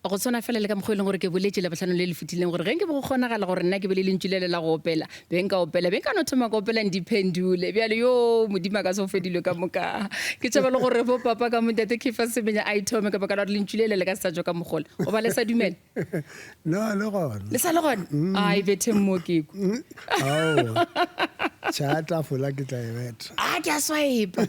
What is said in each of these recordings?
Go tshwana fela le ka mokgwa e leng gore ke boletše Labohlano le le fetileng gore ge nke be go kgonagala gore nna ke be le lentšu lele la go opela, be nka opela, be nka no thoma ka opela Ndiphendule. Bjale yo Modimo a ka se o fe dilo ka moka. Ke tšhaba le gore bo papa ka mo Ntate Kefa Semenya a ithome ka baka la gore lentšu lele le ka se sa tšwa ka mogola. Goba le sa dumela? No, le gona. Le sa le gona? A e betheng mo ke ko. Aowa. Tšha tafola ke tla e betha. A ke a swipe.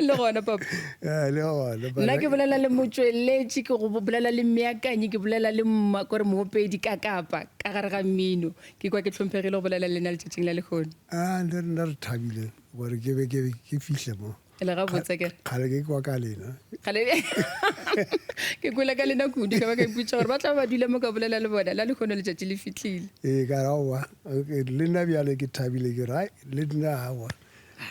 Le gona papa. Eh, le gona. Nna ke bolela le motšweletši, ke go bolela le mmeakanyi, ke bolela le mma kore moopedi ka kapa ka gare ga mmino. Ke kwa ke hlomphegile go bolela le lena letšatšing la lehono. A le rena re thabile gore ke be ke ke fihle mo. Le gabotse ke. Kgale ke kwa ka lena. Kgale ke kwele ka lena kudu ka ba ka ipotša gore ba tla ba dula mo ka bolela le bona la lehono letšatši le fihlile. Ee ka re aowa le nna bjale ke thabile ke re ai le nna aowa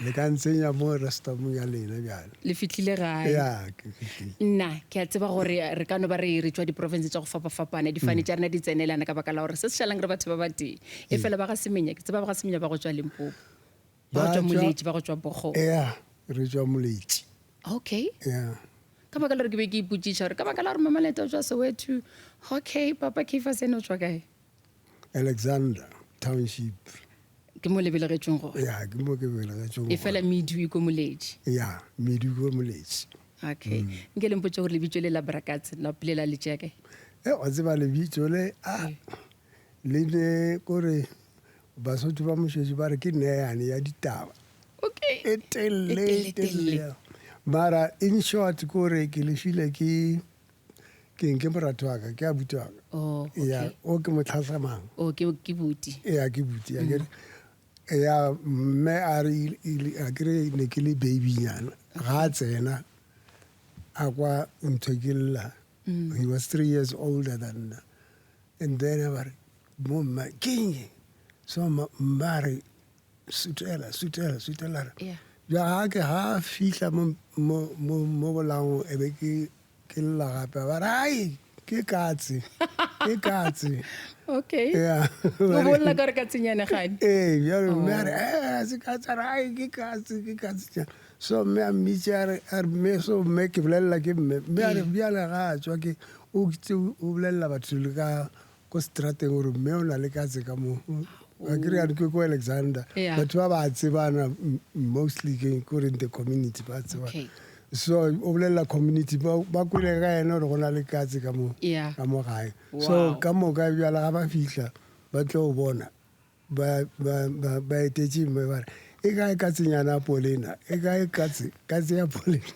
le ka ntsenya mo restomong ya lena bjale. Le fihlile gae. Ya ke fihlile. Nna ke a tseba gore re ka no ba re re tšwa diprofense tša go fapafapana difane tša rena di tsenelana ka baka la gore se se šalang re batho ba batee. Efela ba ga Semenya ke tseba ba ga Semenya ba go tšwa Limpopo. Ba go tšwa Moletši, ba go tšwa Bogo. Ea, re tšwa Moletši. Okay. Ea. Ka baka la gore ke be ke ipotšiša gore ka baka la gore Mama Leta o tšwa Soweto. Okay, Papa Caiphus ene o tšwa kae? Alexander Township. Ke mo le belegetšweng gona? Ya, ke mo ke belegetšweng E fela medu e ko Moletši. Ya, medu e ko Moletši. Okay. Nke le mpotše gore lebitso le la Brakatse la pele la le tšea kae? E, wa tseba lebitso le, a, le ne kore Basotho ba Mošoši ba re ke neyane ya ditaba. Okay. E telele, e telele. Mara in short kore ke le file ke ke ke moratho wa ka, ke abuti wa ka. Oh, okay. Ya, o ke mo tlhahlamang. Oh, ke ke buti. Ya, ke buti. Ya, mm. Ya mme a re a ke re ne ke le baby nyana. Ga a tsena a kwa ntho ke lla. Mm. He was 3 years older than nna. And then a ba re Mo mma, ke eng e? So mma, mma a re, Sutela, sutela, sutela. Re, Yeah. Bja ga ke ga a fihla mo, mo, mo, mo bolaong, e be ke, ke lla gape. A ba re, Ai, ke katse, ke katse. Okay. Yeah. O bo lla ka re katsenyane gane. Ee, bjale mme a re, Eh, a se katse. A re, Ai, ke katse, ke katse. So mme a mmitša, a re, a re, mme, so mme ke bolelela ke mme. Mme a re, bjale ga a tšwa ke, o ntse o bolelela batho le ka ko strateng gore mme o na le katse ka mo a kry a ke ko Alexander batho ba ba tsebana mostly ke kore in the community ba tsebana Okay. so o bolelela community ba ba kwele ka yena gore go na le katse ka mo Yeah. ka mo gae so Wow. ka moka bjala ga ba fihla ba tlo bona Ba, ba, ba, ba etetše mme ba re, E kae katsenyana ya Polena? E kae katse, katse ya Polena?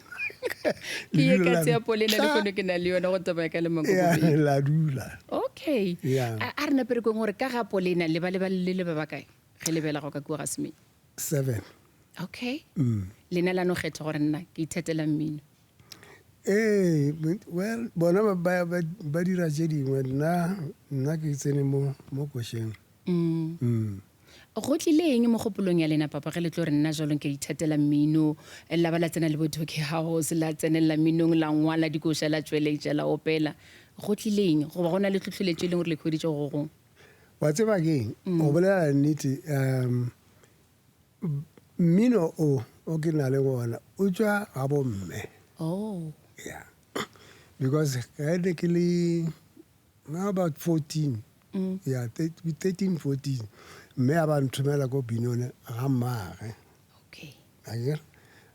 Ke ye Ledulo la katse ya Polena tla. lehono ke na le yona go taba ya ka le Ya, Makokobedi. la dula. Okay. Ya. A, a re nape re kweng gore ka ga Polena le ba le ba le le ba bakae ge le belago ka kua ga Semenya? Seven. Okay. Lena la no kgetha gore nna ke ithatela mmino. Ee, well, bona ba, ba, ba, ba dira tše dingwe, nna, nna ke tsene mo, mo košeng. Mm. Go tlile eng mo kgopolong ya lena papa ge le tlo re nna jalo ke ithatela mmino la ba la tsena le bo Doki House la tsenelela mminong la ngwala dikoša la tšweletša la opela go tlile eng goba go na le tlhohleletšo e leng gore le hweditše go gongwe? Wa tseba ke eng? Go bolela nnete um mmino o o ke na le ona o tšwa ga bomme. Oh. Yeah. Because ge ne ke le Now about 14 mm. yeah 13 14 mme a ba nthomela ko Binone ga mmage okay akere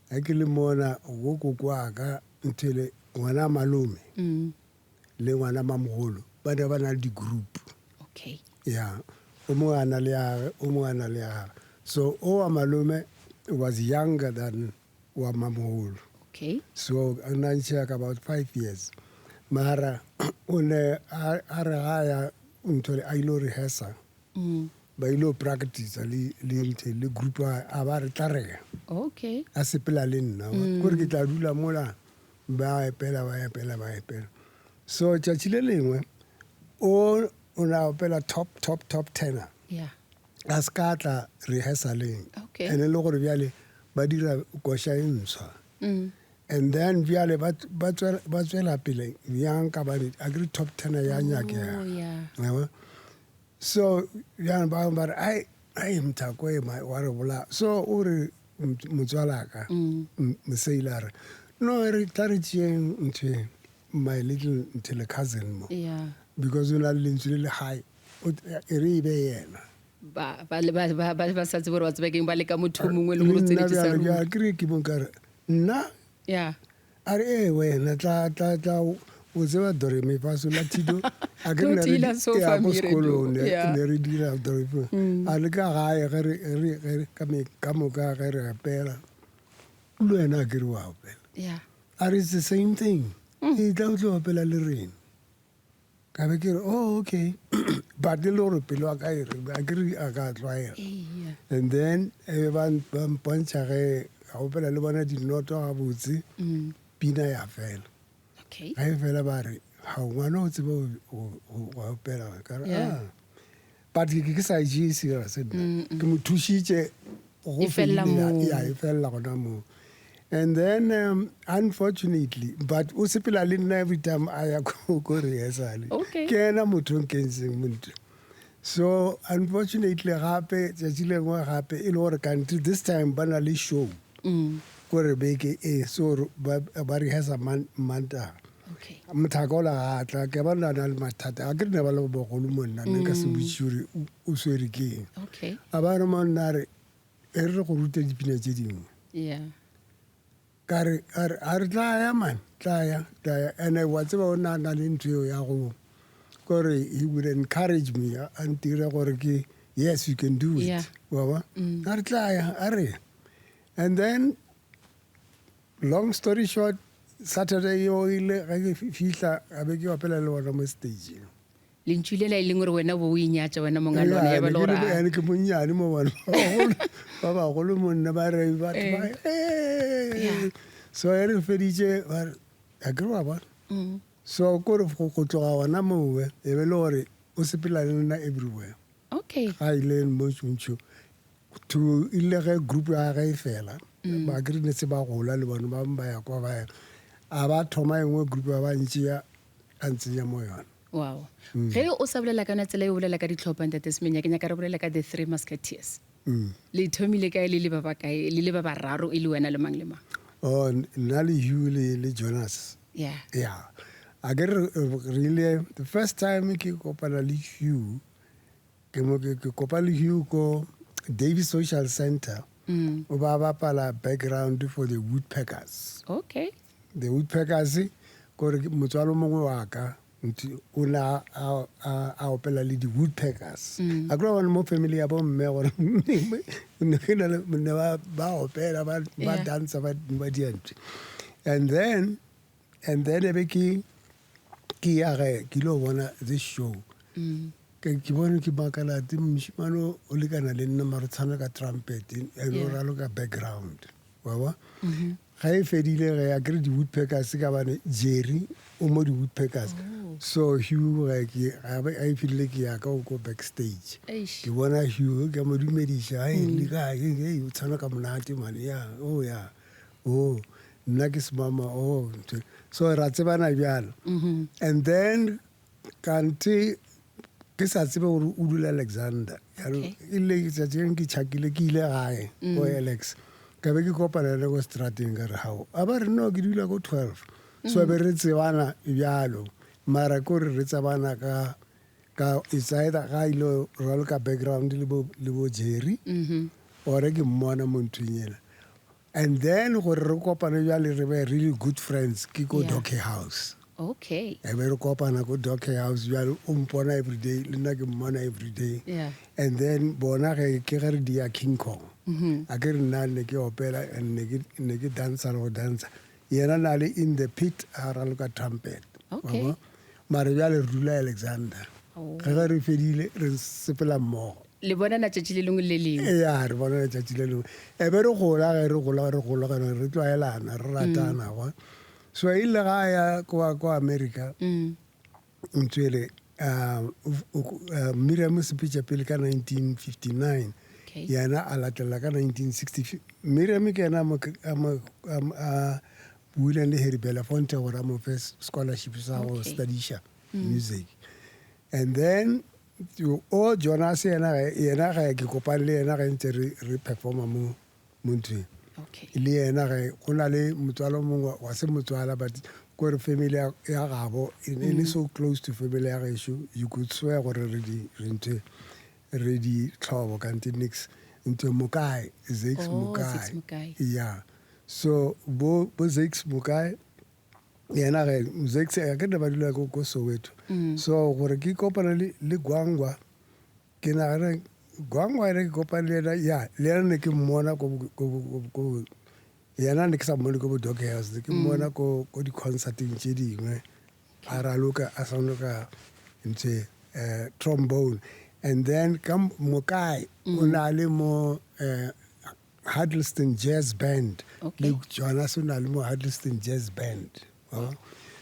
a ke le mona go koko wa ka nthele ngwana malome mm. le ngwana mamogolo ba ne ba na le di-group okay ya o mongwe a na le yage o mongwe a na le yage so o wa malome was younger than wa mamogolo okay so a na ntšhea ka about 5 years mara o ne a a re ga ya ntho a ile rehearsa ba ile practice le le ntho le group a a ba re tla re okay a sepela le nna kore ke tla dula mola ba epela ba epela ba epela so tšatši le lengwe o o na opela top top top tenor yeah a se ka tla rehearsaleng Okay. and e le gore bjale ba dira koša e ntshwa mm. and then bjale ba ba tswela ba tswela pele bjang ka bane a kere top tenor ya nyakega oh yeah Yabo? so bjale ba bangwe ba re ai ai mthako e ma wa re bolaya so o re motswalaka Mm. moseile a re No, re tla re tšeeng ntho e, my little ntho le cousin mo. Yeah. Because o na le lentswe le le high. E re e be yena. Ba ba ba ba ba sa tsebe gore ba tseba keng ba leka motho o mongwe le gore o tsenetše sa ruri. Ke re ke mo ka re nna Yeah. A re, Ee, wena, tla, tla, tla, o tseba do re mi fa sol la ti do. A ke re ne re, ya, ko sekolong ne, ne re dira do re fa. A le ka gae ge re, ge re, ge re, ka me, ka moka ge re opela, le wena a ke re wa opela. Yeah. A re, it's the same thing. E tla o tlo opela le rena. Ka be ke re, oh, okay. But e le gore pelo ya ka e re, a ke re a ka tlwaela. And then e be ba ba mpontšha ge ka opela le bona dinoto gabotse, pina ya fela. Okay. Ga e fela ba re, ga ngwana o tseba go opela. Ka re, ah. But ke ke sa e tšee serious nna. Ke mo thušitše go E felela fedile, moo. ya, e felela gona moo. And then unfortunately, but o sepela le nna every time a ya ko ko rehearsal. Okay. Ke ena motho o nkentseng mo ntlong. So unfortunately gape tšatši lengwe gape e le gore kante this time ba na le show. Kore beke e so ba ba rehearsa Mantaga. Okay. Mothaka ola ga a tla ke ba na na le mathata a ke re ne ba le bogolo mo nna ne nka se botšiše gore o swere ke eng. Okay. A ba re mo nna re e re go rute dipina tše dingwe. Yeah. Ka re a re a re tla ya man tla ya tla ya and wa tseba o na na le ntho eo ya go kore he would encourage me a ntire gore ke yes you can do it. Yeah. Wa ba? A re tla ya a re and then long story short Saturday yo ile ge ke fihla a be ke opela le bona mo stageng. Lentšu lela e leng gore wena o be o inyatša wena monga lona ya ba le gore a ke monnyane mo bona ba bagolo mo nna ba re batho ba Yeah. so e re feditše ba re a ke re wa bona Mm. so kore go tloga gona mowe e be le gore o sepela le nna everywhere Okay. ga ile mo tšontšho to ile ge group ya gage e fela ba ke re ne se ba gola le bone ba bangwe ba ya kwa ba ya a ba thoma e nngwe group ba ba ntšea a ntsenya mo yona. Wow. Ge o sa bolela ka yona tsela e o bolela ka ditlhopha Ntate Semenya, ke nyaka re bolela ka The Three Musketeers. Le thomile kae le le ba bakae, le le ba bararo e le wena le mang le mang? Oh, nna le Hugh le, le Jonas. Yeah. Yeah. A ke re re ile the first time ke kopana le Hugh Ke mo ke ke kopa le Hugh ko Davis Social Center. Mm. O ba bapala background for the Woodpeckers. Okay. The Woodpeckers kore motswalo mongwe wa ka ntse o ne a a a opela le di Woodpeckers. Mm. A kry bona mo family ya bo mme gore ne ke na le ne ba ba opela ba ba Yeah. dansa ba ba dia ntho. And then e be ke ke ya ge ke ile bona this show. Mm. Ke ke bone ke makala te mošemane o o lekana le nna mare tshwana ka trumpet and o Yeah. raloka background wa ba ga e fedile ge a kere di-woodpeckers ka bane Jerry o mo di-woodpeckers Oh. so Hugh ge ke ga ba- ga e fedile ke ya ka o ko backstage Eish. ke bona Hugh ke a mo dumediša "Hey, le kae Hey, o tshwana ka monate man ya oh ya oh nna ke semama oh ntho." so ra tsebana bjalo and then Kante ke sa tsebe gore o dula Alexander. Okay. E le tšatši leng ke tšhakile ke ile gae ko Alex. Ka be ke kopana le ko strateng ka re hao. A ba re no ke dula ko 12. So be re tsebana bjalo. Mara ko re re tsebana ka ka it's either ga ile raloka background le bo le bo Jerry. Or ke mmona mo nthong ela. And then gore re kopane bjale re be really good friends ke ko Yeah. Dockey House. Okay. E be re kopana ko Dockey House bjale o mpona everyday le nna ke mmona everyday. Yeah. And then bona ge ke ge re dia King Kong. A ke re nna ne ke opela and ne ke ne ke dansa le go dansa. Yena na le in the pit a raloka trumpet. Wa Okay. bona? Mara bjale re dula Alexander. Oh. Ge ge re fedile re sepela mmogo. Le bonana tšatši le lengwe le le lengwe. Ya, re bonana tšatši le lengwe. E be re gola ge re gola re gola gona re tlwaelana re ratana gwa. So e ile ga ya kwa kwa America. Ntho ele Miriam o sepetše pele ka 1959. Okay. Yena a latela ka 1960. Miriam ke yena a mo a buileng le Harry Belafonte gore a mo fe scholarship sa go studiša music. And then O Jonas yena ge, yena ge ke kopane le yena ge ntse re, re performa mo, mo nthweng. Okay. Le yena ge go na le motswalo mongwe wa se motswala but kore family ya ya gabo e ne e le so close to family ya gešo you could swear gore re di re ntho re di tlhobo kante nix ntho Mokae Zakes Oh, Zakes Mokae Mokae. yeah so bo bo Zakes Mokae yena ge Zakes a ke ne ba dula ko ko Soweto so gore ke kopana le le Gwangwa ke nagana Gwangwa ene ke kopane le yena ya le yena ne ke mmona ko ko ko- ko yena ne ke sa mmone ko bo Doc House ne ke mmona ko ko di-concerteng tše dingwe a raloka a sanoka ntse eh, trombone and then ka Mokae o na le mo eh, Huddleston Jazz Band Okay. le Jonas o na le mo Huddleston Jazz Band wa bona?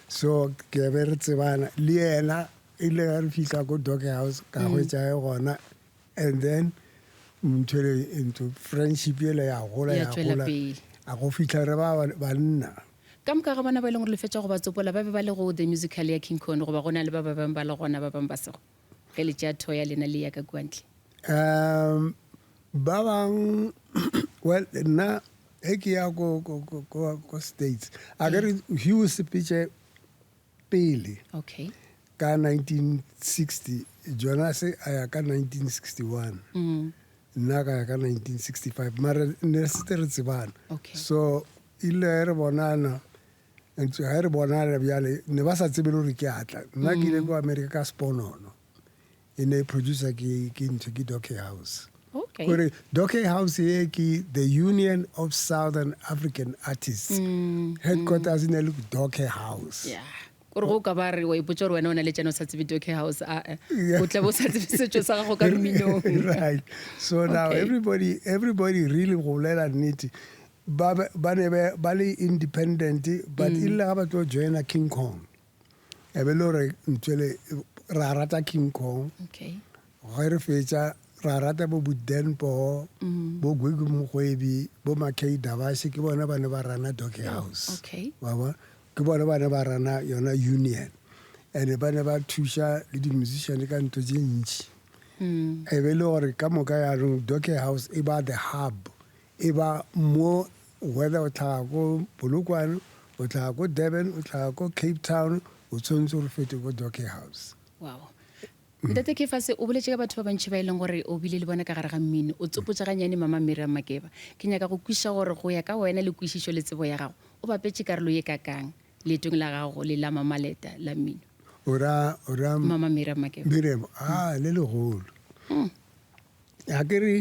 so ke be re tsebana le yena ile ge re fihla ko Doc House ka hwetša e gona and then ntho ele ntho friendship ele ya gola Ya ya tšwela gola pele. a go fihla re ba banna Ka moka ga bona ba e leng gore le fetša go ba tsopola ba be ba le go the musical ya King Kong goba go na le ba ba bangwe ba le gona ba bangwe ba sego ge le tšea tho ya lena le ya ka kua ntle? Um ba bang well nna ge ke ya ko ko ko ko ko States a ke re Hugh sepetse pele Okay. ka 1960 Jonas a ya ka 1961 Mm. nna ka ya ka 1965 mara ne re setse re tsebana Okay. so ile ge re bonana ntse ge re bonana bjale ne ba sa tsebe le gore ke atla nna ke ile ko America ka Sponono e ne e producer ke ke ntho ke Doc House Okay. gore Doc House ye ke the Union of Southern African Artists headquarters e ne le Doc House Yeah. Kore go ka ba re wa ipotsa gore wena o na le tšana o sa tsebe Doc House a eh. Yeah. O tla bo o sa tsebe setšo sa gago ka mminong. right so now Okay. everybody everybody really go bolela nnete ba ba ba ne ba ba le independent but e ile ga ba tlo joina King Kong e be le gore ntho ele ra rata King Kong Okay. ge re fetša ra rata bo Buden Poho bo Gwigwi Mokgwebi bo Mackay Dabashe ke bona ba ne ba rana Doc House Okay. wa bona ke bona ba ne ba rana yona union and ba ne ba thuša le di-musician ka ntho tše ntši e be le gore ka moka yaanong Doc House e ba the hub e ba mo whether o tlhaga ko Polokwane o tlhaga ko Durban o tlhaga ko Cape Town o tshwanetse gore fete ko Doc House Wow. Ntate Kefase o boletše ka batho ba bantši ba e leng gore o bile le bona ka gare ga mmino o tsopotša ganyane mama Miriam Makeba ke nyaka go kwešiša gore go ya ka wena le kwešišo le tsebo ya gago o bapetše karolo ye kakang leetong la gago le la Mama Leta la mmino o ra o ra Mama Miriam Makeba Miriam a le legolo a ke re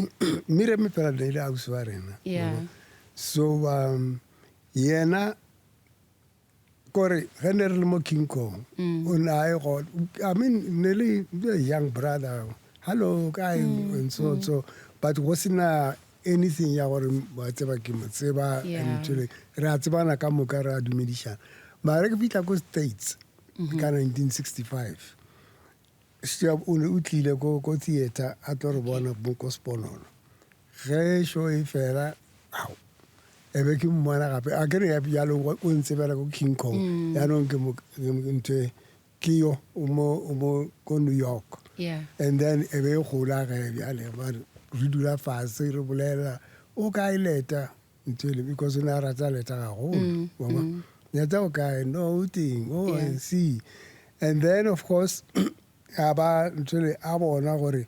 Miriam fela ne ile ausi wa rena Yeah. so yena kore ge ne re le mo King Kong o ne a e gona I mean ne le a young brother hello kae and so and so but go sena anything ya gore wa tseba ke mo tseba Yeah. and ntho le- re a tsebana ka moka re a dumedišana mara ke fitlha ko States ka 1965 Steve o ne o tlile ko ko theatre a tlo re bona mo ko Sponono ge show e fela ao e be ke mmona gape a ke re ya bjalo o ntsebela ko King Kong yaanong ke mo ke mo- ntho e, ke yo o mo o mo ko New York Yeah. and then e be e gola ge bjale ba re re dula fase re bolela o kae Leta ntho ele because o ne a rata Leta gagolo wa bona Leta o kae no o teng oh I Yeah. see and then of course a ba ntho ele a bona gore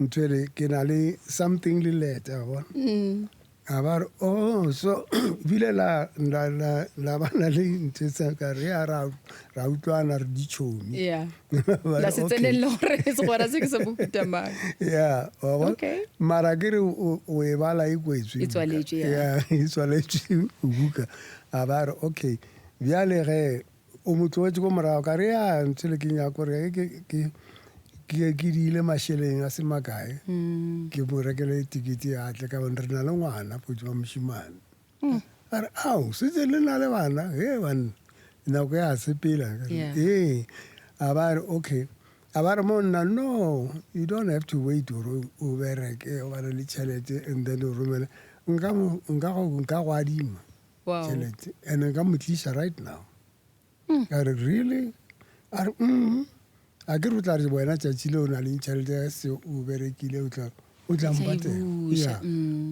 ntho ele ke na le something le Leta wa bona a ba re oh so bile la la la la ba na le ntho tsa ka re ya ra ra utlwana re ditšhomi Yeah. Ba re, La se okay. tsenelele gore segwera se ke sa mohuta mang. yeah wa bona? Okay. mara ke re o o e bala e kwetswe E tswaletšwe, yeah. yeah e tswaletšwe buka a ba re okay bjale ge o mo tlogetše ko morago ka re ya ntho le ke nyaka gore ke ke ke ke diile mašeleng a se makae ke mo rekele tikete ya tle ka bone re na le ngwana podi wa mošimane a re ao setse le na le bana he banna nako ya sepela Ka re, Yeah. ee a ba re okay a ba re mo nna no you don't have to wait gore o bereke o bane le tšhelete and then o romele nka mo- nka go nka go adima Wow. tšhelete and nka mo tliša right now ka re really a re mm a ke re o tla re wena tšatši le o na leng tšhelete ya se o berekile o tla o tla tla e mpatela buša, Yeah.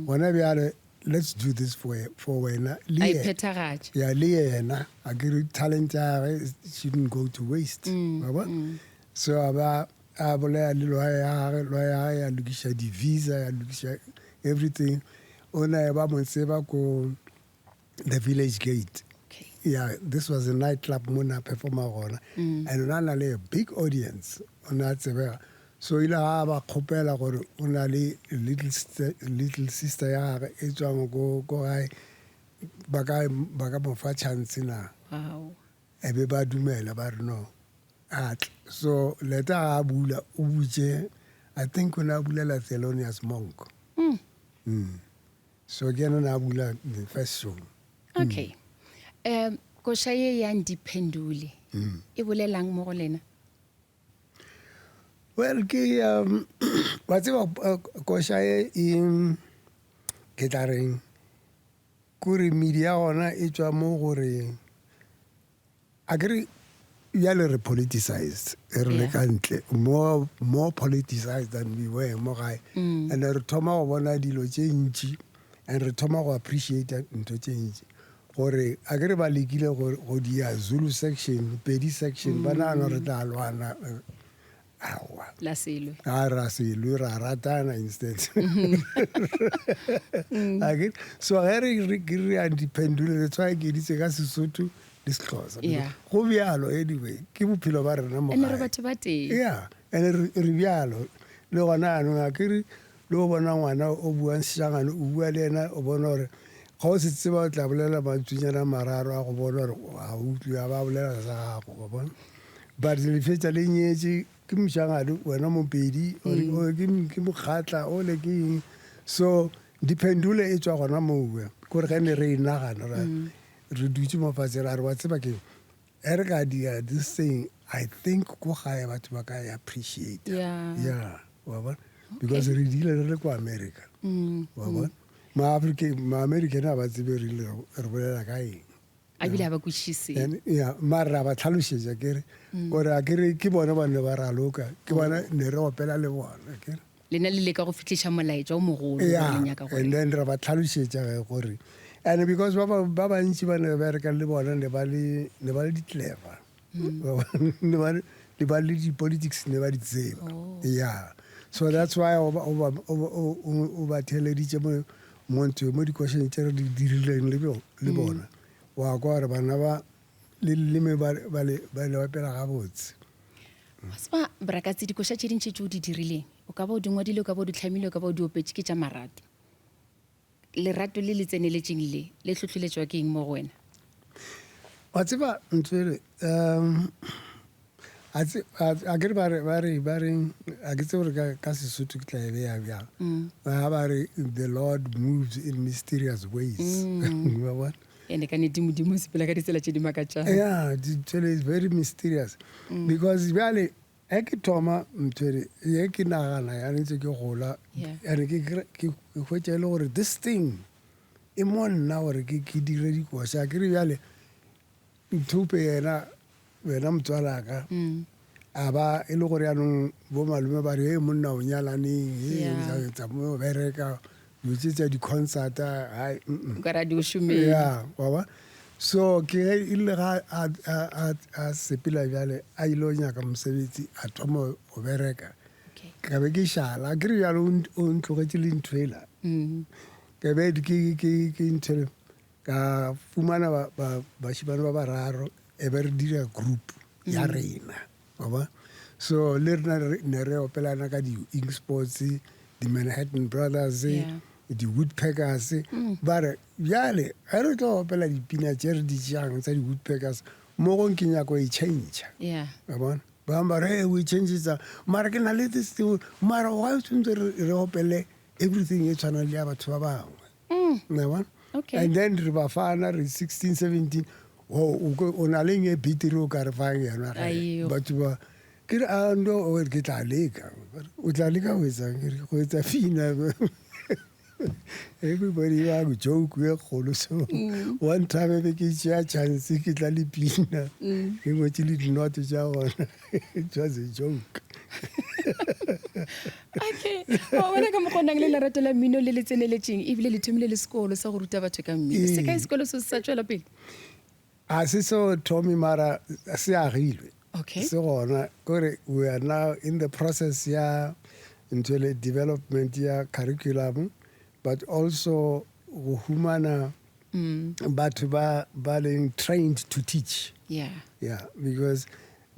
gona bjale Let's do this for for wena le A ye- iphethagatše. ya le yena a ke re talent ya gage shouldn't go to waste wa bona so a ba a bolaya le lawyer ya gage lawyer ya gage ya lokiša di-visa ya lokiša everything o ne ba mo tseba ko the Village Gate. Okay. Yeah, this was a nightclub mo na performa gona. And o na na le a big audience. O na tsebega. So ile ga ba kgopela gore o na le little sister, little sister ya gage e tswang ko ko gae ba ka ba ka mo fa chance na. Wow. E be ba dumela ba re no. A tle. So leta ga a bula o butše I think o ne a bulela Thelonious Monk. So ke ena na bula the first show. Okay. Koša ye ya Ndiphendule e bolelang mo go lena? Well ke wa tseba koša e e ke tla reng kore medi ya gona e tswa mo gore a ke re bjale re politicized re le ka ntle more more politicized than we were mo gae and re thoma go bona dilo tše ntši and re thoma go appreciate ntho tše ntši gore a ke re ba lekile go dia Zulu section Pedi section ba nagana re tla lwana aowa La selwe. a ra selwe ra ratana instead a ke so ge re re ke re a diphendule re tshwae ke ditse ka Sesotho le Sexhosa Yeah. go bjalo anyway ke bophelo ba rena mo Ene re gae. batho ba teng. yeah and re re bjalo le gona anong a ke re le o bona ngwana o buang sešangane o bua le ena o bona gore ga o se tseba o tla bolela mantswenyana a mararo a go bona gore ga utlwe a ba bolela sa gago wa bona but le fetša le nyetše ke mošangane wena Mopedi or ke ke mokgatla o le ke eng so diphendule e tswa gona mowe kore ge ne re e nagana ra re dutse mo fatshe ra re wa tseba ke e re ka dia this thing I think ko gae batho ba ka e appreciate yeah wa bona because re dile re le ko America wa bona ma-African ma-American a ba tsebe re ile re bolela ka eng A bile ga ba kwešiše. And yeah mara ra ba tlhalošetša ke re gore a ke re ke bona ba ne ba raloka ke bona ne re opela le bona ke re Lena le leka go fihliša molaetša o mogolo gore yeah le nyaka gore and then ra ba tlhalošetša ge gore and because ba ba ba bantši ba ne ba bereka le bona ne ba le ne ba le di-clever ne ba ne ba le di-politics ne ba di tseba Oh. yeah so that's why o ba o ba o ba- o- o- o ba theeleditše mo mo ntho mo di-question tše re di dirileng le le bona wa kwa gore bana ba le leleme ba ba le ba le opela gabotse. Wa tseba Brakatsi, dikoša tše dintši tše o di dirileng, o ka ba o di ngwadile, o ka ba o di hlamile, o ka ba o di opetše, ke tša marato. Lerato le le tseneletšeng le, le hlohleletšwa ke eng mo go wena? Wa tseba ntho ele um a tse a ke re ba re ba re ba reng a ke tsebe gore ka ka Sesotho ke tla e beya bjang. Ba ba re the Lord moves in mysterious ways. Wa bona? Ene ka nnete Modimo o sepela ka ditsela tše di makatšang. Yeah, ntho is very mysterious. Because bjale ge ke thoma ntho ele ye ke nagana ya ntse ke gola ene ke ke hwetša e le gore this thing e mo nna gore ke ke dire dikoša. Ke re bjale Nthupe yena wena motswalaka a ba e le gore yaanong bo malome ba re e monna o nyalaneng e tsa mo bereka dilo tse tsa di-concert-a hai O ka re a di o šomele. ya wa bona so ke ge e ile ga a sepela bjale a ile go nyaka mosebetsi a thoma go bereka ka be ke šala ke re bjale o ntlogetše le ntho ela ke be ke ntho Ka fumana ba, ba, bašemane ba bararo e be re dira group ya rena wa bona so le rena re- ne re opelana ka di-ink sports di-Manhattan Brothers Yeah. di-Woodpeckers ba re bjale ge re tlo opela dipina tše re di tšeang tsa di-Woodpeckers mo gong ke nyako e change Yeah. wa bona ba bangwe ba re "Hey, o e changetsa mara ke na le this thing mara why o tshwanetse re re opele everything e tshwanang le ya batho ba bangwe wa bona Okay. and then re bafana re 16 17 o o na leng e bitiri o ka re fang yona gae? Aiyo. batho ba ke re a no o re ke tla leka o tla leka go etsang ke re go etsa fina everybody ba go joke e kgolo so one time e be ke tšea chance ke tla le pina ke ngwetše le dinoto tša gona it was a joke. Okay. Wa bona ka mokgwa o nang le lerato la mmino le le tseneletšeng ebile le thomile le sekolo sa go ruta batho ka mmino. Se kae sekolo se se sa tšwela pele? A se so thome mara se agilwe. Okay. Se gona kore we are now in the process ya ntho le development ya curriculum but also go humana batho ba ba leng trained to teach. Yeah. Yeah, because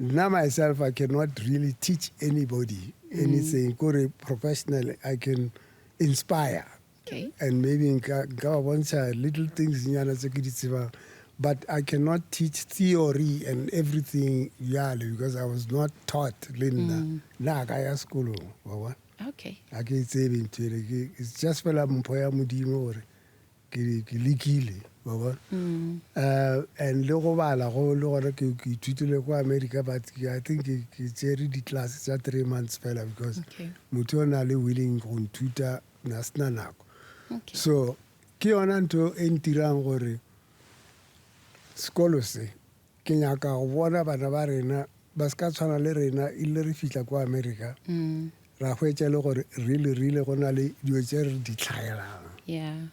nna myself I cannot really teach anybody anything. Kore professionally I can inspire. Okay. And maybe nka nka ba bontsha little things nyana tse ke di tsebang. But I cannot teach theory and everything bjale because I was not taught le nna. Nna ka ya sekolong, wa bona. Okay. Ga ke e tsebe ntho ele ke it's just fela mpho ya Modimo gore ke ke lekile, wa bona. And le go bala go le gona ke ke ithutile ko America but ke I think ke ke tšere di-class tša 3 months fela because motho o na le willing go nthuta na sena nako. So ke yona ntho e ntirang gore sekolo se ke nyaka go bona bana ba rena ba se ka tshwana le rena e le re fihla kwa America ra hwetša le gore really really go na le dilo tše re di tlhaelang.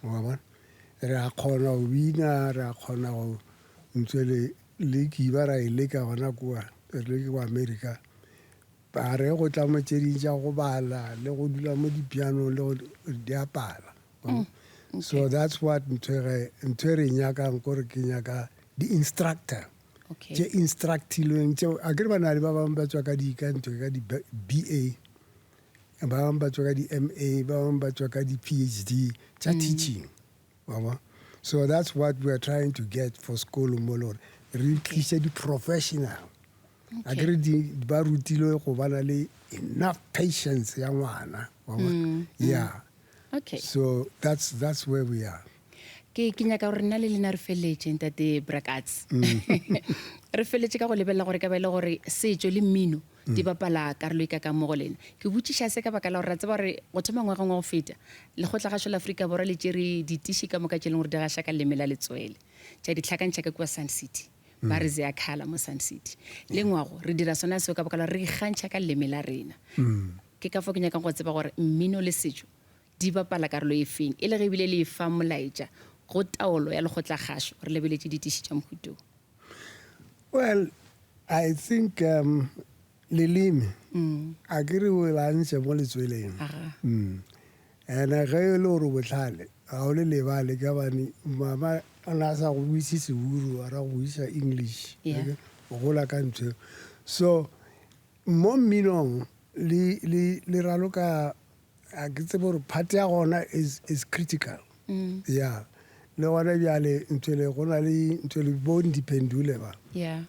Wa bona, re a kgona go bina, re a kgona go ntswele le kiba ra e leka gona kua re le kwa America. Ba re go tla mo tše ding tša go bala le go dula mo dipianong le go di a pala. So that's what ntho e ntho e re e nyakang kore ke nyaka di-instructor tše instructilweng tšeo a kere ba na le ba bangwe ba tswa ka di ka ntho ka di-BA, ba bangwe ba tswa ka di-MA, ba bangwe ba tswa ka di-PhD tša teaching, wa bona. So that's what we are trying to get for sekolo mo le gore re tliše di-professional. A kere di ba rutilwe go bana le enough patience ya ngwana, wa bona. Yeah. So that's where we are. Ke nyaka gore nna le lena re feleletše ntate Brakats. Re feleletše ka go lebelela gore ka ba e le gore setšo le mmino di bapala karolo e ka mo go lena. Ke botšiša se ka baka la gore ra tseba gore go thoma ngwageng wa go feta lekgotlagašo la Afrika Borwa le tšere ditiši ka moka tše e leng gore di gaša ka leleme la letswele tša di hlakantšha ka kua Sun City. Ba re Ziyakhala mo Sun City. Le ngwago re dira sona seo ka baka la gore re ikgantšha ka leleme la rena. Ke ka fao ke nyakang go tseba gore mmino le setšo di bapala karolo e feng, e le ge ebile le e fa molaetša go taolo ya lekgotlakgašo re lebeletše ditiši tša mohuta wo. Well, I think um, leleme a ke re o lantšhe mo letsweleng. Aga. And ge e le gore o bohlale ga o le lebale ka bane mama o ne a sa go buise seburu a ra go buisa English. O gola ka ntho eo. So mo mminong le le le raloka a ke tsebe gore part ya gona is critical. Yeah. Le gona bjale ntho le go na le ntho le bo Ndiphendule ba.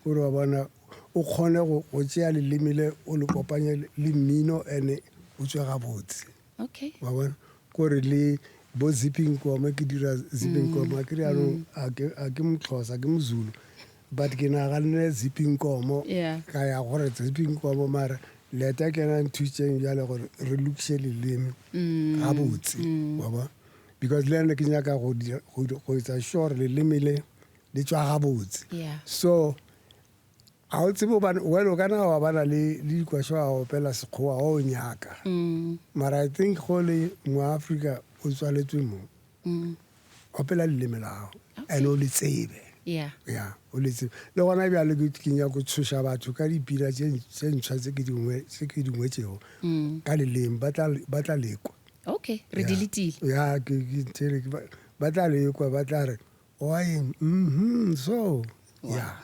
Gore wa bona o kgone go go tšea leleme le o le kopanye le mmino and o tswe gabotse. Wa bona kore le bo Zipping Koma ke dira Zipping Koma ke re yanong a ke a ke Moxhosa ke Mozulu but ke naganne Zipping Komo ka ya gore Zipping Komo mara leta ke yena a nthusitšeng bjale gore re lokiše leleme gabotse, wa bona, because le nna ke nyaka go go etsa sure leleme le le tšwa gabotse. So ga o tsebe gobane well o ka na wa bana le le dikwašo wa opela sekgowa wa o nyaka mara I think go le moAfrika o tswaletswe mo opela leleme la gago and o le tsebe. Ya o le tsebe. Le gona bjale ke ke nyaka go tshoša batho ka dipina tše tše ntšhwa tse ke dingwe tse ke di ngwetšego ka leleme ba tla ba tla lekwa. Okay, re di letile. Ya ke ke ntšhele ke ba ba tla lekwa ba tla re wa eng so ya.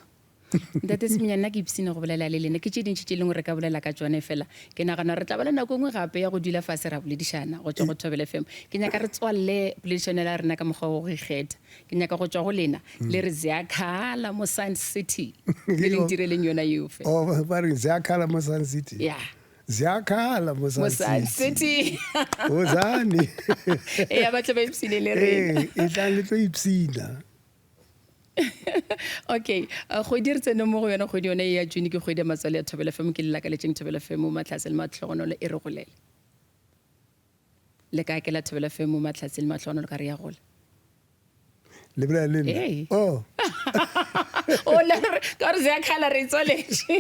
Ntate Semenya, nna ke ipsina go bolela le lena. Ke tše dintši tše e leng gore re ka bolela ka tšone, fela ke nagana gore re tla ba le nako e nngwe gape ya go dula fase ra boledišana go tšwa go Thobela FM. Ke nyaka re tswalele poledišano ya rena ka mokgwa wa go ikgetha. Ke nyaka go tšwa go lena le re Ziyakhala mo Sun City. Le le ntireleng yona yeo fela. Oh, ba re Ziyakhala mo Sun City? Yeah. Ziyakhala mo Sun City. Wozani. Eya, ba tle ba ipshine le rena. Ee, etlang le tlo ipshina. Okay, kgwedi re tsene mo go yona, kgwedi yone e ya June ke kgwedi ya matswalo ya Thobela FM. Ke le lakaletšeng Thobela FM mo matlhatse le matlhogonolo e re golele. Le ka ke la Thobela FM mo matlhatse le matlhogonolo ka re ya gola. Le bolela le nna? Ee. Oh. O le re ka gore Zeakhala re e tswaletše.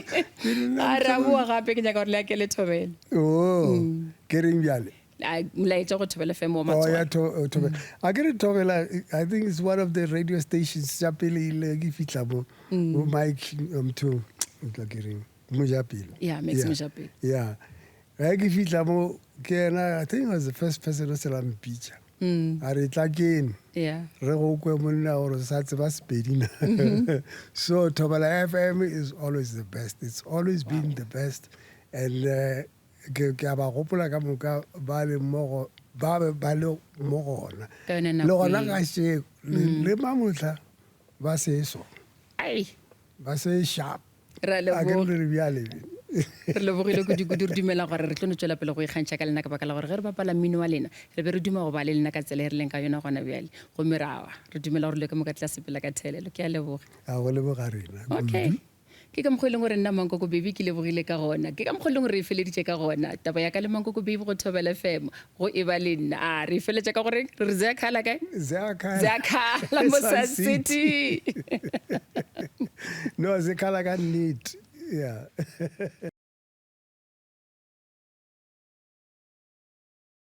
A re a boa gape ke nyaka gore le ake le thobele. Oh, ke reng bjale? A molaetša go Thobela FM wa Oh, ya matswalo. oh, Thobela. A ke re Thobela, I think it's one of the radio stations tša pele ile ke fihla mo. Bo Mike Mtho, tla ke reng, Mojapelo. Yeah, Max Mojapelo. Yeah. Ge ke fihla mo, ke yena, I think he was the first person o sela mpitša. A re tla kene. Yeah. Re go kwe monna gore o sa tseba Sepedi na. So Thobela FM is always the best. It's always been the best. And ke ke a ba gopola ka moka ba le mo ba be ba le mo gona. Ka yona Le nako gona eo. ka šeko le mamohla ba se so. Ai. Ba se sharp. Re a A ke leboga. re re bjale. Re lebogile kudu-kudu, re dumela gore re tlo no tšwela pele go ikgantšha ka lena ka baka la gore ge re bapala mmino wa lena, re be re duma go ba le lena ka tsela e re leng ka yona gona bjale. Gomme ra wa. Re dumela gore dilo ka moka di tla sepela ka thelelo. Ke a leboga. A go leboga rena. Okay. Ke ka mokgwa e leng gore nna Mankoko Baby ke lebogile ka gona. Ke ka mokgwa e leng gore re e feleditše ka gona. Taba ya ka le Mankoko Baby go Thobela FM, go e ba le nna. A re e feletša ka goreng? Re re Ziyakhala kae? Ziyakhala. Ziyakhala mo Sun City. No, zikhala ka nnete. Yeah.